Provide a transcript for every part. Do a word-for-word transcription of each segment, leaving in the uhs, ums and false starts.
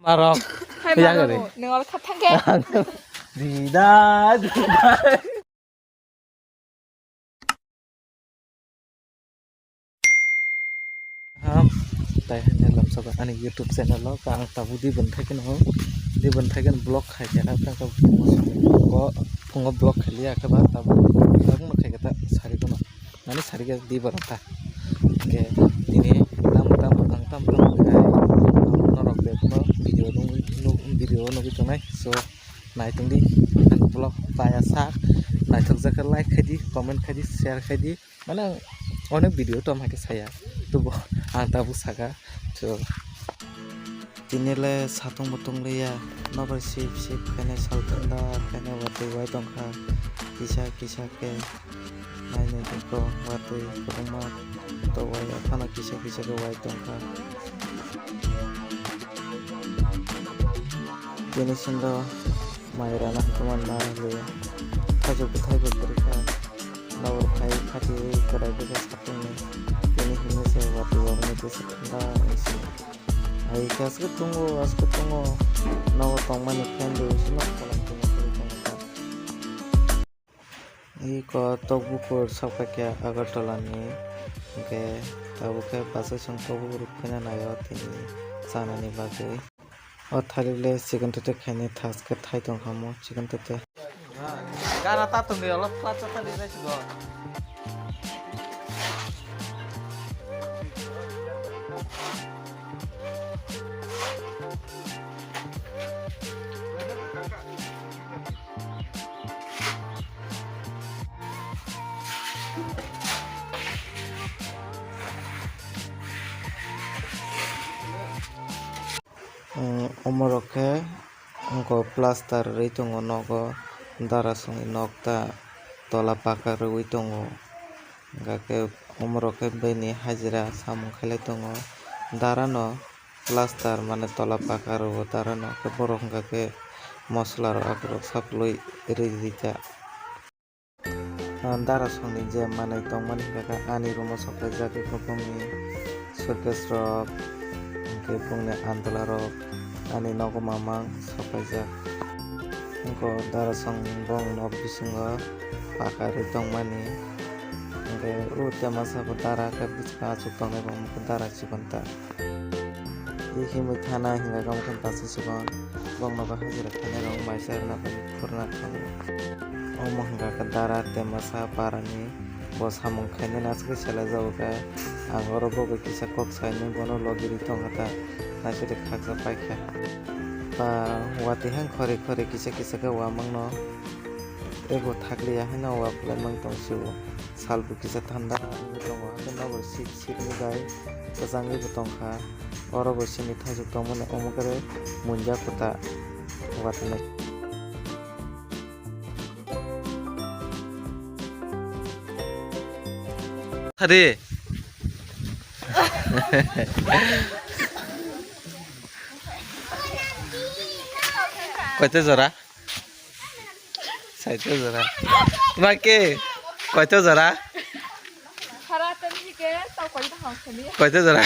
Arok. Hai yang mano, ni. Nung oro kha thang khe. Dida, dida. Ham, tai hanya lamsok ani YouTube channel o ang tabuk di bonthai khe no, di bonthai khe vlog khai khe na tang tabuk phungo samung ko phungo vlog khai liya khe ba tabuk tabuk no khai khe ta sari kono. Nani sarikhe di borok ta. Hingkhe tini tam tam ang tam tam hwnwi norok bebakno video nugwi, nuk-, video nugwi tongnai. So, naitongdi ani vlog chaya sak. Naithokjak khe like khaidi, comment khaidi, share khaidi. Mane ang onek video tong hai khe saya. Tubo ang tabuk saka. So, Tini le satung bo tong liya, nobar sip sip khainai sal thanda khainai watwi wai tongkha, kisa kisa khe nainai tongkha watwi kwbangma to wai phano kisa kisa khe wai tongkha. Tini sendo mai rana hwnkhe man na liya, thaichuk bwthai bo kwrwi kha, nobar phai khati kwrai bwkha satungni, tini hwnwi se watwi wai mani kisa thanda wngwi se. Hai khe aswk tongo, aswk tongo. Nogo tongmani fan rwi se nok kolam tini khe tongo ta. Iko tokbukur sokphaikha Agartala ni, hwnkhe tabuk khe bachai chwng tokbukur rwphina naio tini chanani bagwi. O thalik le chikon tete khainai thaskhe thai tongkha mo chikon tete. Gara ta tongdi olo plat cha thani nai sigo. Omorok khe wngkok plaster rwi tongo nogo, dara songni nok ta tola paka rwui tongo, hwnkha khe omorok khe bini hajira samung khailai tongo, dara no plaster mane tola paka rwo dara no, khe borok hwnkha khe mosola rok akorok saplui rwi rikha. Ah, dara songni je manwi tongmani hwnkha khe ani room o soklaijak, eko bongni suitcase rok, hwnkhe bongni andola rok, ani nogo mamang soklaijak. Wngkha dara song bong nok bisingo paka rwi tongmani, hwnkhe o temasa bo dara khe bwskango achuk tongnai bo dara chikon ta. Tei himwi thana hingka khe omo khe bachai chikon, bokno bo hajira khainai rok maisa rwna bai khurna thango. Omo hingka khe dara temasa parani bo samung khainani aswk selai jago khe, ang oro bo bai kisa kok sainwi bono logi rwi tongkha ta, naisadi khaksa paikha. Ba watwi hang khori khori kisa kisa khe uamangno ebo thakliya haino uaklaimang tong sio. Salbo kisa thanda wngwi tongo, hakhe nobo sip sipni bai kwchangwi bo tongkha. Oro bo sini thaichuk tongmani omo khe munjak kwta watwi nai. Hadi. Koita jora? Saito jora. Tuma ke? Koito jora? Hara tani ke tau koito hang khani. Koito jora?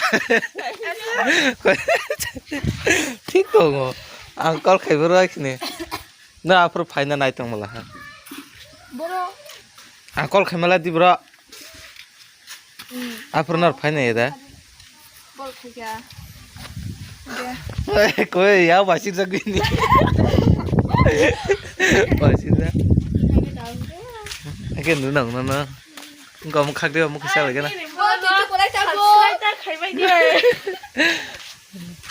Thik tongo. Ang call khaibo rw khini. Na aphuru phaina nai tong mala ha. Boro. Ang call khaimala di bro. Aphuru nor phaina eda. Bol khaikha. De. Koi ya basir jagini. Basir ja. Ake nu nang na na. Engko muk khak de muk kisa lagi na. Bol tu kulai ta ko.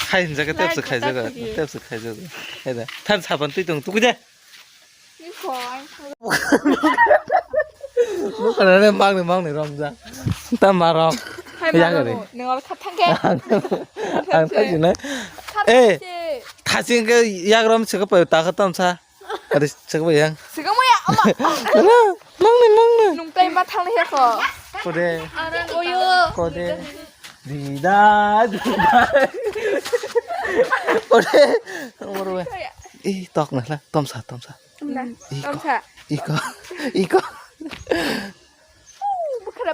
Khai hinjak tepse khai jaga, tepse khai jaga. Eda. Than sapan tui tong tukui de. Bukan ada mang ni mang ni rom ja. Ta ma rom. Hai yang mano, ni. Neng ol khat thang ke. Ang thang sini. Eh, thasing ke yang rom seke pa ta khatam sa. Ada seke pa yang. Seke mo ya ama. Mang ni mang ni. Nung tai ma thang ya ko. Kode. Oyo. Kode. Dida, dida. Ore, ore. Ih, tok na la, tomsa, tomsa. Tomsa. Iko, iko, iko.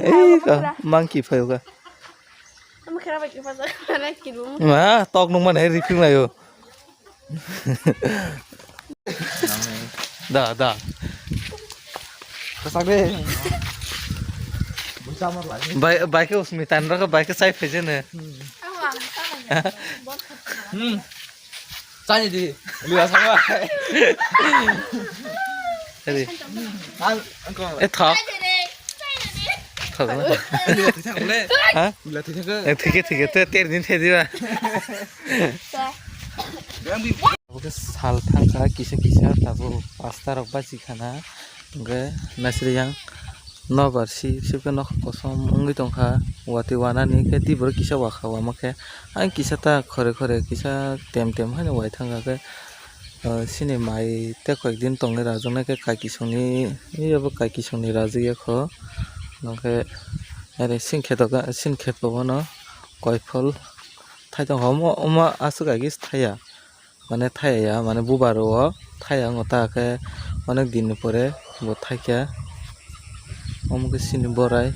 Iko, monkey phayo ka. Ma, tok nung mana riping layo. Da, da. Kesak de. Bai, bai ke usmi tan rok, bai ke sai phai jene. Hmm. Chani di. Lua sama. Hadi. Ang, ang ko. Eh, thok. Thok na. Lua thai thak le. Ha? Lua thai thak. Eh, thik he, thik he. Te, ter din thai diba. Oke, sal thangkha kisa kisa tabuk pasta rok bachi khana. Hingke nasri yang nobar si, sibke nok kosom wngwi tongkha. Watwi wanani khe tei borok kisa wakha wama khe. Ang kisa ta khore khore kisa tem tem haino wai thangkha khe, ah, sini mai tei koi ek din tongwi rajak nai khe kaki songni, abo kaki songni rajak ya kho. Hingke are sini kheto, sini kheto bono koi phol thai tongkha. Omo, omo aswk agi thai ya. Mane thaya ya, mane bubar o thaya wngo ta khe onek din ni pore bo thaikha. Omo khe sini borai,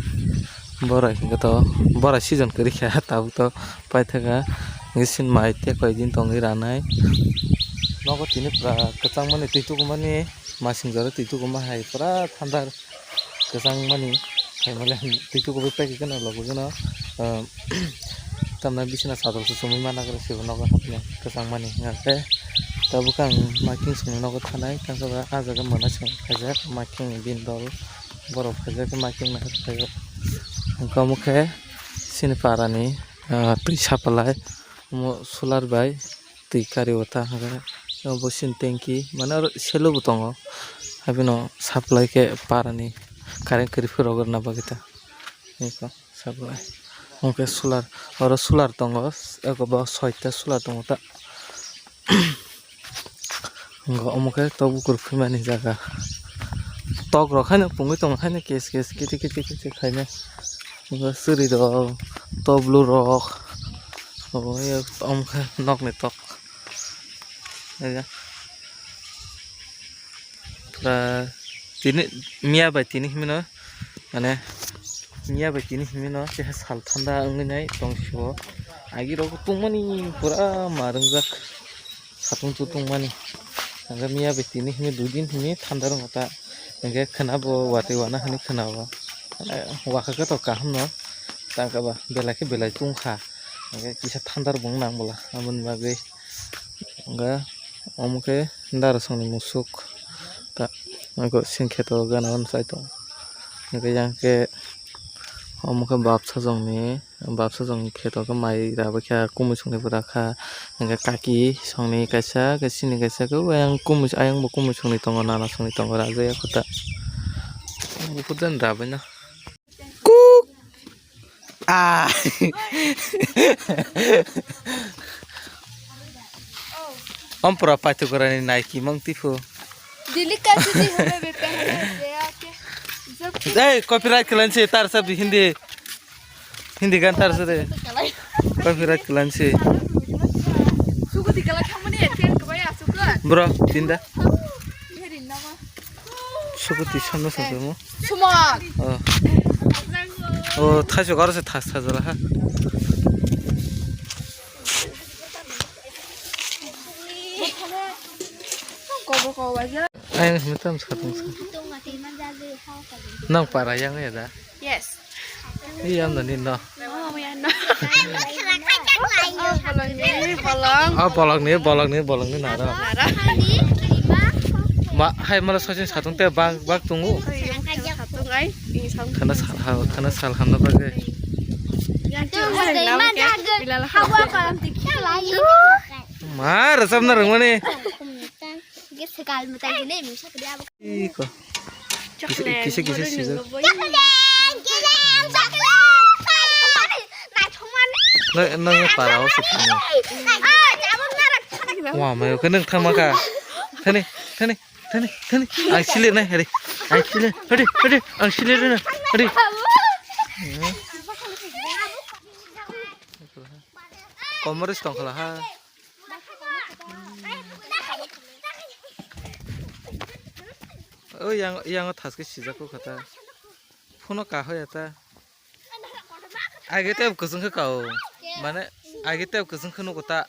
borai hwnkhe to borai season kwrwi kha tabuk to paithaka. Hwnkhe sini mai tei koi din tongwi ranai. Nogo tini pura kwchangmani twi tukumani masing jora twi tukuma hai pura thanda. Kwchang mani, hai mole twi tukubo pack gana logo gana, ah, tamna bisina sadok se chumui mana khe sebo nogo hapni kwchang mani hwnka khe. Tabuk ang making songni nogo thanai, tangkhe ba ah jaga mona song khaijak, making ni bini dol borok khaijak, making nahar khaijak. Hwnkha omo khe sini para ni, ah, twi supply omo solar bai. Twi kari o ta hwnka khe, obo sini tanki, mane oro selo bo tongo, haibeno supply khe para ni current kwrwi phuru rwna bagwi ta, eko supply. Hwnkhe solar, oro solar tongo, eko bo soita solar tongo ta. Hwnkhe omo khe tok bukur phimani jaga. Tok rok haino pungui tongo, haino kes kes kiti kiti kiti khaina. Hwnkhe chwrwi rok, toblu rok. Obo wngkha nokni tok. Pura tini miya bai tini himino, mane miya bai tini himino keha sal thanda wngwi nai tong sio. Agi rok tungmani pura ma ringjak. Satung chutung mani. Hingke miya bai tini hini dui din hini thanda rwngkha ta. Hingke khwna bo watwi wana hini khwna bo. Wakha khe to kaham no. Tangka ba belai khe belai tungkha. Hingke kisa thanda rwng nang bwla. Aboni bagwi hingke omo khe darasongni musuk. Ta, singkhe to gana wan chai tongo. Hingke yang khe omo khe bap sajongni. Bap sajongni kheto khe mai rwbaikha, kumui songni bo rakha. Hingkhe kaki songni kaisa, khe sini kaisa, khe ayang kumui, ayang bo kumui songni tongo, nana songni tongo, rajaya kota. Buphur jani rwbaino. Kuk! Ah! Ompora paitugorani naiki mang tifu. Dili ka sidi hame be pehne de ake. Ei, copyright klan se tar sab Hindi. Hindi gan tar sab de. Copyright klan se. Suku di kala khamani etian kebaya suku. Bro, tinda. Herin nama. Suku di samno samno mo. Sumon. Oh. Oh, thaisok aro se thas thas jala ha. Kobo kobo aja. Ayang hwnwi tamo satung sa. Nang para yang ya da? Yes. Iya, nani no. Oh, ya no. Oh, bolong ni, bolong. Oh, bolong ni, bolong ni, bolong ni naro. Naro. Ma, hai mala sachin satung te bag, bag tungu. Satung ai, ini satung. Khana sal ha, khana sal hamna bagwi. Yang tu hai nama ke, bilal hawa kalam tikhi lai. Ma, resap na rengmani. Iko. Kisa, kisa, kisa sijak. Nang, nang para o sipanya. Wah, mayo ke nang thangma ka. Thani, thani, thani, thani. Ang sile nai, hari. Ang sile, hari, hari. Ang sile na, hari. Komoris tongkhala ha. O yang, yang thaske sijak kho kata. Phono kahoya ta. Age teb kusung khe kao. Mane age teb kusung khe nugo ta.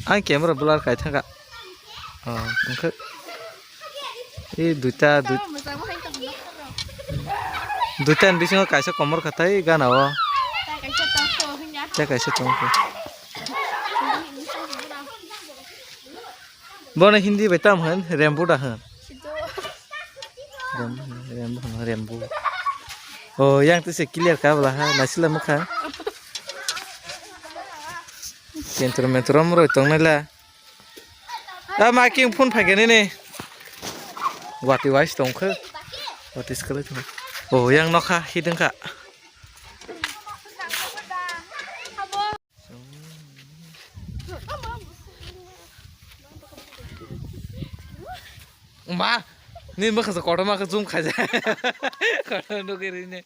Ang camera blur kai thangkha. Oh, wngkha. E duita, dui-, duita ni bisingo kaisa komor khatai gana o. Tei kaisa tongkho. Bono Hindi bai tam hwn, Rembo da hwn. Rembo, Rembo, Rembo. Oh, yang tu se clear ka bla ha, naisila mukha. Kentro mentro amroi tongnaila. A ma king phone phaikhe nini. Wati wais tongkhe. Wati skhalai tong. Oh, yang nokha hiding kha. Ma, ni mokha kotorma khe zoom khaijak. Kotor nugwi rini.